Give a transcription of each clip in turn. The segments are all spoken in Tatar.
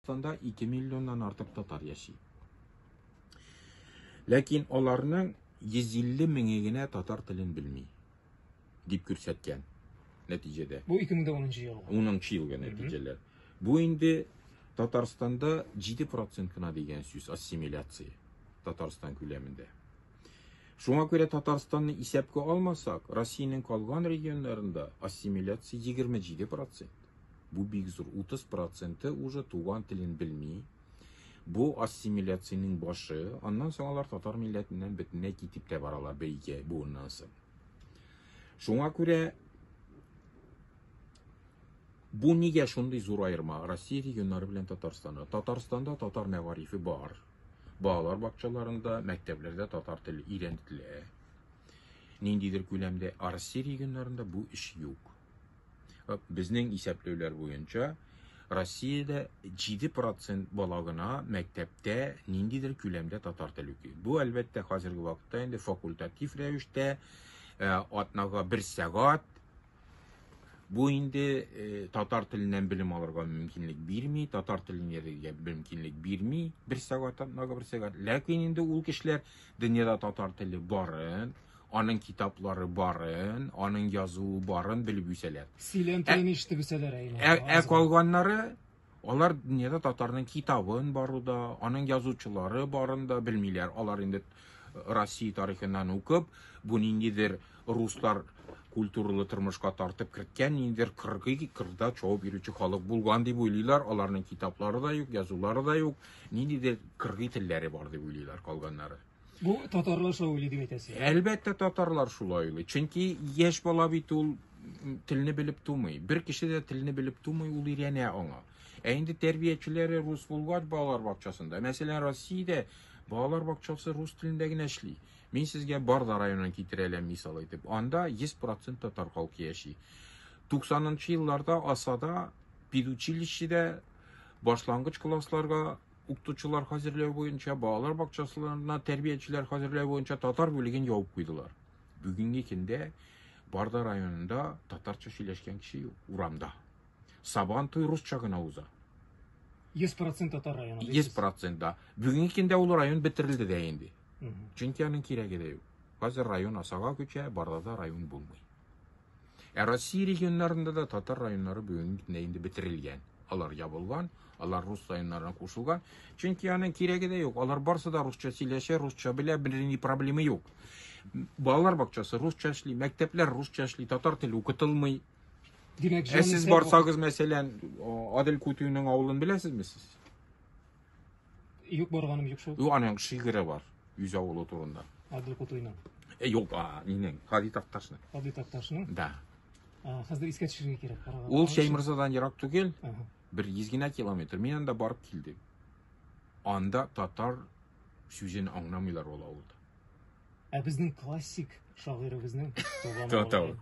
Татарстанда 2 миллионнан артык татар яши. Ләкин аларның 150 меңе генә татар телен белми, дип күрсәткән нәтиҗәдә. Бу 2010 елгы. 10 елгы нәтиҗәләр. Бу инде Татарстанда 7% кына дигән сүз ассимиляция Татарстан күләмендә. Шуңа күрә Татарстанны исәпкә алмасак, Россиянең калган регионнарында ассимиляция 27%. Бу бик зур, 30 проценты уже туган телен белми. Бу ассимиляциянең башы, аннан соң алар татар милләтеннән бөтенләй китеп тә баралар бер-ике буыннан соң. Шуңа күрә бу нигә шундый зур аерма Россия регионнары белән Татарстанда? Татарстанда татар мәгарифе бар. Балалар бакчаларында, мәктәпләрдә татар теле өйрәнелә. Ниндидер күләмдә. Ә Россия регионнарында бу эш юк. Безнең исәпләүләр буенча, Россиядә 7% бала гына мәктәптә ниндидер күләмдә татар теле укый. Бу, әлбәттә, хәзерге вакытта инде факультатив рәвештә, атнага бер сәгать. Бу инде татар теленнән белем алырга мөмкинлек бирми, татар телен өйрәнергә мөмкинлек бирми, бер сәгать, атнага бер сәгать. Ләкин инде ул кешеләр дөньяда татар теле барын, аның китаплары барын, аның язуы барын белеп үсәләр. Сөйләм телен ишетеп үсәләр, әйе. Ә калганнары, алар дөньяда татарның китабын баруда, аның язучылары барын да белмиләр. Алар инде Россия тарихыннан укып, бу ниндидер руслар культуралы тормышка тартып керткән ниндидер кыргый кырда чабып йөрүче халык булган дип уйлыйлар. Аларның китаплары да юк, язулары да юк, ниндидер кыргый телләре бар дип уйлыйлар калганнары. Бу татарлар шулай уйлый дип әйтәсез. Әлбәттә, татарлар шулай уйлый. Чөнки яшь бала бит ул телне белеп тумый. Бер кеше дә телне белеп тумый, ул өйрәнә аңа. Ә инде тәрбиячеләре рус булгач балалар бакчасында, мәсәлән, Россиядә балалар бакчасы рус телендә генә эшли. Мин сезгә Барда районын китерә алам мисал итеп. Анда 100% татар халкы яши. 90 елларда Асада педучилищеда башлангыч классларга укытучылар хәзерләү буенча, балалар бакчасына тәрбиячеләр хәзерләү буенча татар бүлеген ябып куйдылар. Бүгенге көндә Барда районында татарча сөйләшкән кеше юк урамда. Сабан туй русча гына уза. 100% татар районы. 100% да. Бүгенге көндә ул район бетерелде дә инде. Чөнки аның кирәге дә юк. Хәзер район Асага күчә, Бардада район булмый. Ә Россия регионнарында да татар районнары бүгенге көндә инде бетерелгән. Алар ябылган, алар рус районнарына кушылган. Чөнки аның кирәге дә юк. Алар барсы да русча сөйләшә, русча белә, бернинди проблема юк. Балалар бакчасы русча эшли, мәктәпләр русча эшли, татар теле укытылмый. Димәк, Ә сез барсагыз, мәсәлән, Адел Кутуйның авылын беләсезме сез? Юк, барганым юк шул. Юк, аның шигыре бар, үз авылы турында. Адел Кутуйның. Юк, нинең, Һади Такташның. Һади Такташның? Да. Хәзер искә төшерергә кирәк, караган. Ул Шәйморзадан ерак түгел, бер 100 генә километр. Мин анда барып килдем. Анда татар сүзен аңламыйлар ул авылда. Ә безнең классик шагыйребезнең туган авылы.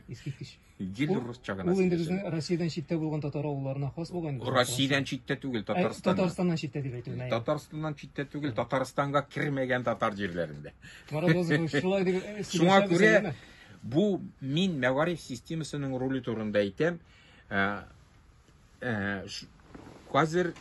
Искиткеч. Гел русча гына. Ул инде безнең Россиядән читтә булган татар авылларына хас булган. Россиядән читтә түгел, Татарстаннан. Татарстаннан читтә дип әйтү. Татарстаннан читтә түгел, Татарстанга кермәгән татар җирләрендә. Марат Вазыхович, шулай дип Шуңа күрә бу мин мәгариф системасының роле турында әйтәм. Хәзер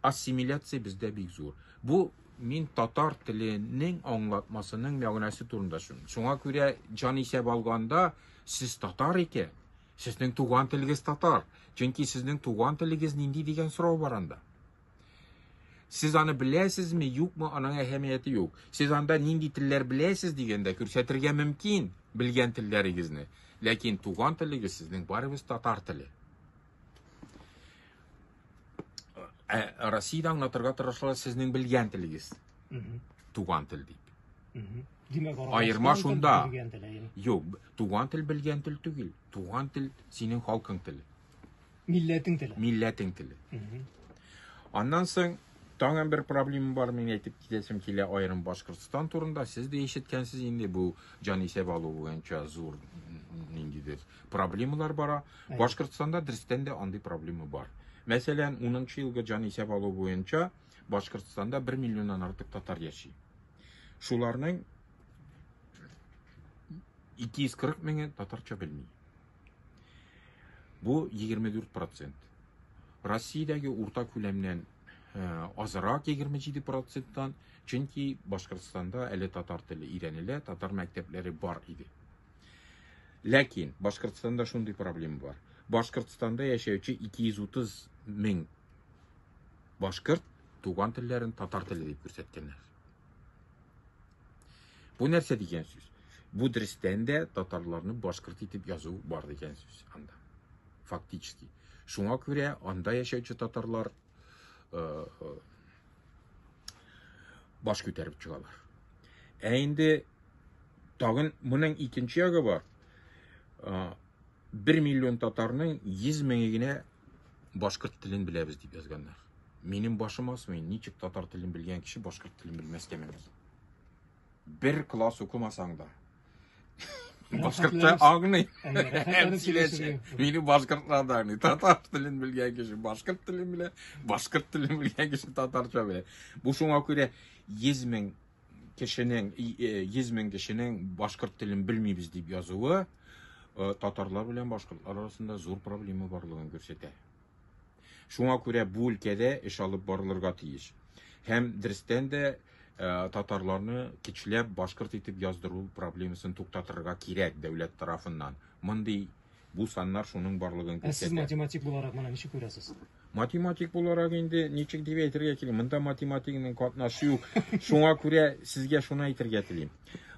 ассимиляция бездә бик зур. Бу мин татар теленең аңлатмасының мәгънәсе турында шул. Шуңа күрә җан исәп алганда сез татар икән, сезнең туган телегез татар. Чөнки сезнең туган телегез нинди дигән сорау бар анда. Сез аны беләсезме, юкмы, аның әһәмияте юк. Сез анда нинди телләр беләсез дигәндә күрсәтергә мөмкин белгән телләрегезне. Ләкин туган телегез сезнең барыбыз татар теле. Ә Россиядә аңлатырга тырышалар сезнең белгән телегез. Туган тел дип. Димәк, аерма шунда. Юк, туган тел белгән тел түгел. Туган тел синең халкың теле. Милләтең теле. Милләтең теле. Аннан соң тагын бер проблема бар, мин әйтеп китәсем килә аерым Башкортстан турында. Сез дә ишеткәнсез инде бу җан исәп алу буенча зур ниндидер проблемалар бара. Башкортстанда дөрестән дә андый проблема бар. Мәсәлән, 10 елгы җан исәп алу буенча Башкортстанда 1 миллионнан артык татар яши. Шуларның 240 меңе татарча белми. Бу 24%. Россиядәге урта күләмнән азрак 27 проценттан, чөнки Башкортстанда әле татар теле өйрәнелә, татар мәктәпләре бар иде. Ләкин Башкортстанда шундый проблема бар. Башкортстанда яшәүче 230 мең башкорт туган телләрен татар теле дип күрсәткәннәр. Бу нәрсә дигән сүз? Бу дөрестән дә татарларны башкорт итеп язу бар дигән сүз анда. Фактически. Шуңа күрә анда яшәүче татарлар баш күтәреп чыгалар. Ә инде тагын моның икенче ягы бар. 1 миллион татарның 100 меңе генә башкорт телен беләбез дип язганнар. Минем башым асмый, ничек татар телен белгән кеше башкорт телен белмәскә мөмкин? Бер класс укымасаң да. Башкортча аңлый. Мине башкортлар да аңлый. Татар телен белгән кеше башкорт телен белә, башкорт телен белгән кеше татарча белә. Бу шуңа күрә 100 мең кешенең 100 мең кешенең башкорт телен белмибез дип язуы татарлар белән башкортлар арасында зур проблема барлыгын күрсәтә. Шуңа күрә бу өлкәдә эш алып барылырга тиеш. Һәм дөрестән дә татарларны көчләп башкорт итеп яздыру проблемасын туктатырга кирәк дәүләт тарафыннан. Мондый бу саннар шуның барлыгын күрсәтә. Ә сез математик буларак моны ничек күрәсез? Математик буларак инде ничек дип әйтергә кирәк? Монда математикның катнашы юк. Шуңа күрә сезгә шуны әйтергә телим.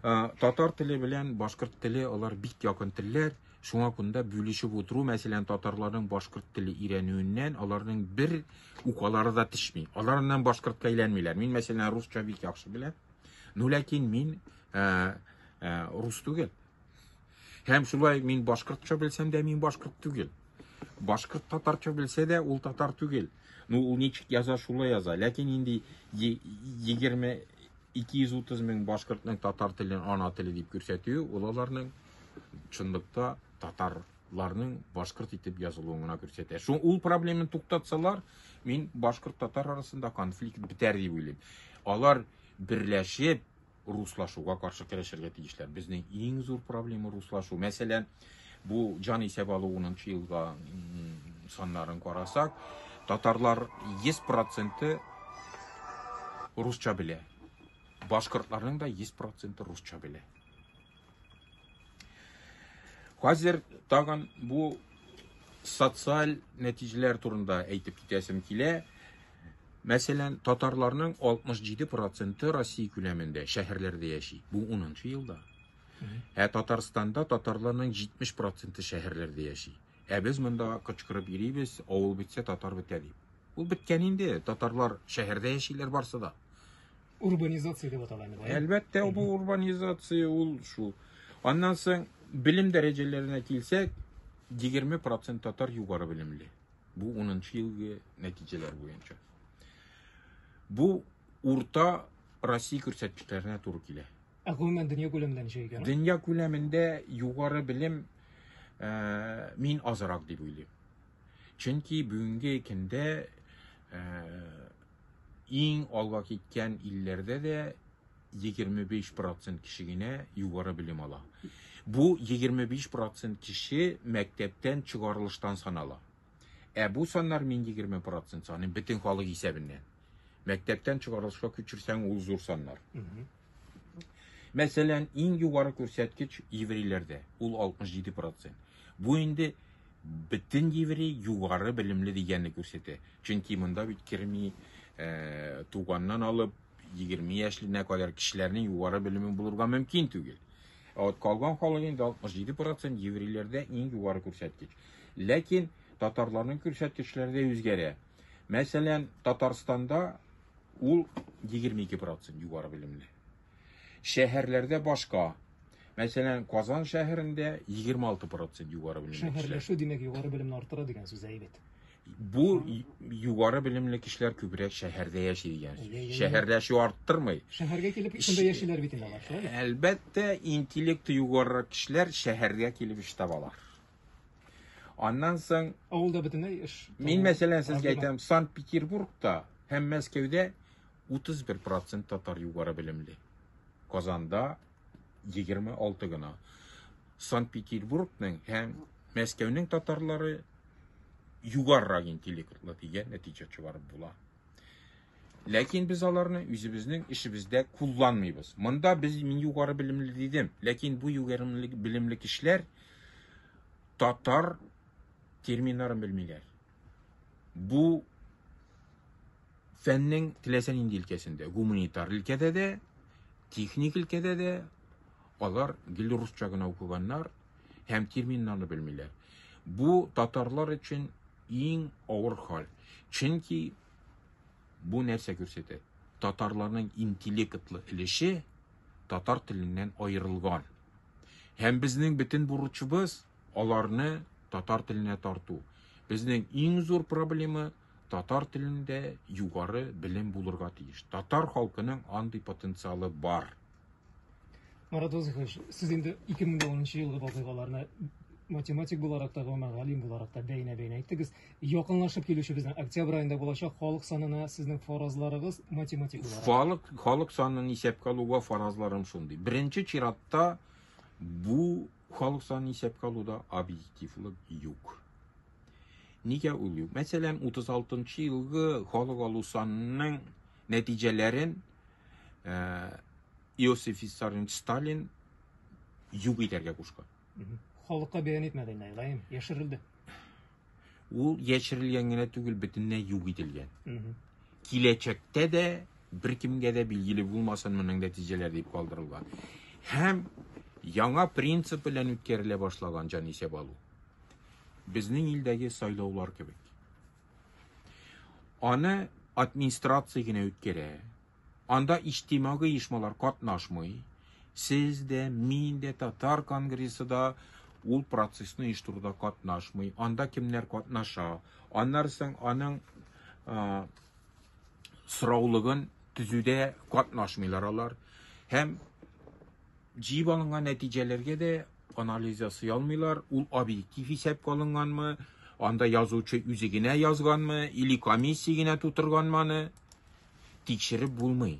Татар теле белән башкорт теле алар бик якын телләр. Шуңа күндә бүлешеп утыру, мәсәлән, татарларның башкорт теле өйрәнүеннән аларның бер укалары да төшми. Алар аннан башкортка әйләнмиләр. Мин, мәсәлән, русча бик яхшы беләм. Ну, ләкин мин рус түгел. Һәм шулай мин башкортча белсәм дә, мин башкорт түгел. Башкорт татарча белсә дә, ул татар түгел. Ну, ул ничек яза, шулай яза. Ләкин инде 20 230 мең башкортның татар телен ана теле дип күрсәтүе, ул аларның чынлыкта татарларның башкорт итеп язылуын гына күрсәтә. Шул ул проблеманы туктатсалар, мин башкорт татар арасында конфликт бетәр дип уйлыйм. Алар берләшеп руслашуга каршы көрәшергә тиешләр. Безнең иң зур проблема руслашу. Мәсәлән, бу җан исәп алу 10 елга саннарын карасак, татарлар 100% русча белә. Башкортларның да 100% русча белә. Хәзер тагын бу социаль нәтиҗәләр турында әйтеп китәсем килә. Мәсәлән, татарларның 67% Россия күләмендә шәһәрләрдә яши. Бу 10 елда. Ә Татарстанда татарларның 70% шәһәрләрдә яши. Ә без монда кычкырып йөрибез, авыл бетсә, татар бетә дип. Ул беткән инде, татарлар шәһәрдә яшиләр барсы да. Урбанизация дип атала инде бу. Әлбәттә, бу урбанизация ул шул. Аннан соң белем дәрәҗәләренә килсәк, 20% татар югары белемле. Бу 10 елгы нәтиҗәләр буенча. Бу урта Россия күрсәткечләренә туры килә. Ә гомумән дөнья күләмендә ничек икән? Дөнья күләмендә югары белем мин азрак дип уйлыйм. Чөнки бүгенге көндә иң алга киткән илләрдә дә 25% кеше генә югары белем ала. Бу 25% кеше мәктәптән чыгарылыштан санала. Ә бу саннар мин 20% саныйм бөтен халык исәбеннән. Мәктәптән чыгарылышка күчерсәң, ул зур саннар. Мәсәлән, иң югары күрсәткеч еврейләрдә, ул 67%. Бу инде бөтен еврей югары белемле дигәнне күрсәтә. Чөнки монда бит керми туганнан алып 20 яшьленә кадәр кешеләрнең югары белеме булырга мөмкин түгел. Ә вот калган халык инде 67% еврейләрдә иң югары күрсәткеч. Ләкин татарларның күрсәткечләре дә үзгәрә. Мәсәлән, Татарстанда ул 22% югары белемле. Шәһәрләрдә башка. Мәсәлән, Казан шәһәрендә 26% югары белемле кешеләр. Шәһәрләшү, димәк, югары белемне арттыра дигән сүз, әйбәт. Бу югары белемле кешеләр күбрәк шәһәрдә яши дигән сүз. Шәһәрләшү арттырмый. Шәһәргә килеп шунда яшиләр бит инде алар, шулай бит? Әлбәттә, интеллекты югарырак кешеләр шәһәргә килеп эш табалар. Аннан соң авылда бөтенләй эш. Мин мәсәлән сезгә әйтәм, Санкт-Петербургта һәм Мәскәүдә 31% татар югары белемле. Казанда 26 гына. Санкт-Петербургның һәм Мәскәүнең татарлары югарырак интеллектлы дигән нәтиҗә чыгарып була. Ләкин без аларны үзебезнең эшебездә кулланмыйбыз. Монда без мин югары белемле дидем, ләкин бу югары белемле кешеләр татар терминнарын белмиләр. Бу фәннең теләсә нинди өлкәсендә, гуманитар өлкәдә дә, техник өлкәдә дә алар гел русча гына укыганнар һәм терминнарны белмиләр. Бу татарлар өчен иң авыр хәл. Чөнки бу нәрсә күрсәтә? Татарларның интеллектлы өлеше татар теленнән аерылган. Һәм безнең бөтен бурычыбыз аларны татар теленә тарту. Безнең иң зур проблема татар телендә югары белем булырга тиеш. Татар халкының андый потенциалы бар. Марат Вазыйхович, сез инде 2010 елгы вакыйгаларны математик буларак та, гомумән галим буларак та бәйнә-бәйнә әйттегез. Якынлашып килүче безнең октябрь аенда булачак халык санына сезнең фаразларыгыз математик буларак. Халык санын исәпкә алуга фаразларым шундый. Беренче чиратта бу халык санын исәпкә алуда объективлык юк. Нигә ул юк? Мәсәлән, 36 елгы халык алу санының нәтиҗәләрен Иосиф Виссарионович Сталин юк итәргә кушкан. Халыкка бәян итмәде инде, гаем, яшерелде. Ул яшерелгән генә түгел, бөтенләй юк ителгән. Киләчәктә дә беркемгә дә билгеле булмасын моның нәтиҗәләре дип калдырылган. Һәм яңа принцип белән үткәрелә башлаган җанисәп алу. Безнең илдәге сайлаулар кебек. Аны администрация генә үткәрә. Анда иҗтимагый оешмалар катнашмый. Сез дә, мин дә, татар конгрессы да ул процессны оештыруда катнашмый. Анда кемнәр катнаша? Аннан соң аның сораулыгын төзүдә катнашмыйлар алар. Һәм җыеп алынган нәтиҗәләргә дә анализ ясый алмыйлар. Ул объектив исәпкә алынганмы? Анда язучы үзе генә язганмы? Или комиссия генә тутырганмы аны? Тикшереп булмый.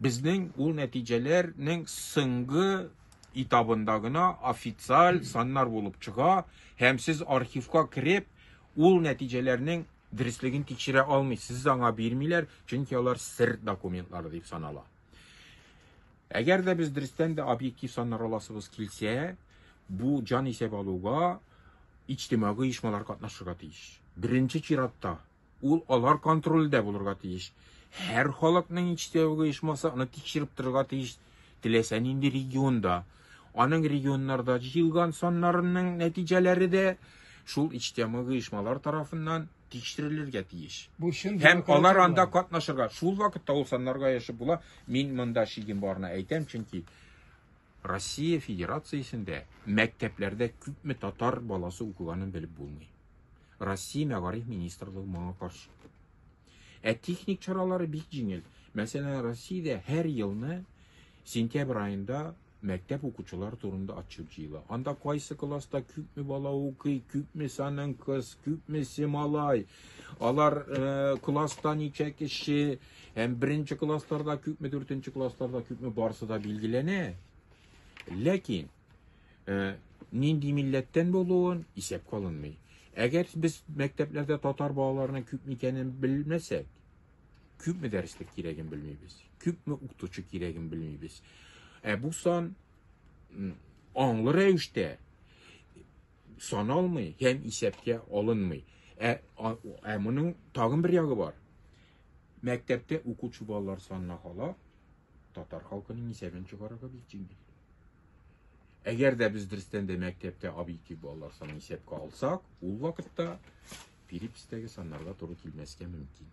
Безнең ул нәтиҗәләрнең соңгы этабында гына официаль саннар булып чыга, һәм сез архивка кереп, ул нәтиҗәләрнең дөреслеген тикшерә алмыйсыз, сез аңа бирмиләр, чөнки алар сер документлары дип санала. Әгәр дә без дөрестән дә объектив саннар аласыбыз килсә, бу җан исәп алуга иҗтимагый оешмалар катнашырга тиеш. Беренче чиратта ул алар контрольдә булырга тиеш. Һәр халыкның иҗтимагый оешмасы аны тикшереп торырга тиеш, теләсә нинди регионда. Аның регионнарда җыелган саннарының нәтиҗәләре дә шул иҗтимагый оешмалар тарафыннан тикшерелергә тиеш. Бу чын Һәм алар анда демократия. катнашырга. Шул вакытта ул саннарга яшеп була. Мин монда шигем барына әйтәм, чөнки Россия Федерациясендә мәктәпләрдә күпме татар баласы укыганын белеп булмый. Россия Мәгариф министрлыгы моңа каршы. Ә техник чаралары бик җиңел. Мәсәлән, Россиядә һәр елны сентябрь аенда мәктәп укучылары турында отчет җыела. Анда кайсы класста күпме бала укый, күпме саның кыз, күпмесе малай, алар класста ничә кеше, һәм беренче классларда күпме, дүртенче классларда күпме, барысы да билгеләнә. Ләкин нинди милләттән булуын исәпкә алынмый. Әгәр без мәктәпләрдә татар балаларының күпме икәнен белмәсәк, күпме дәреслек кирәген белмибез, күпме укытучы кирәген белмибез. Ә бу сан аңлы рәвештә саналмый һәм исәпкә алынмый. Ә моның тагын бер ягы бар. Мәктәптә укучы балалар санына кала татар халкының исәбен чыгарырга бик җиңел. Әгәр дә без дөрестән дә мәктәптә объектив балалар санын исәпкә алсак, ул вакытта переписьтәге саннарга туры килмәскә мөмкин.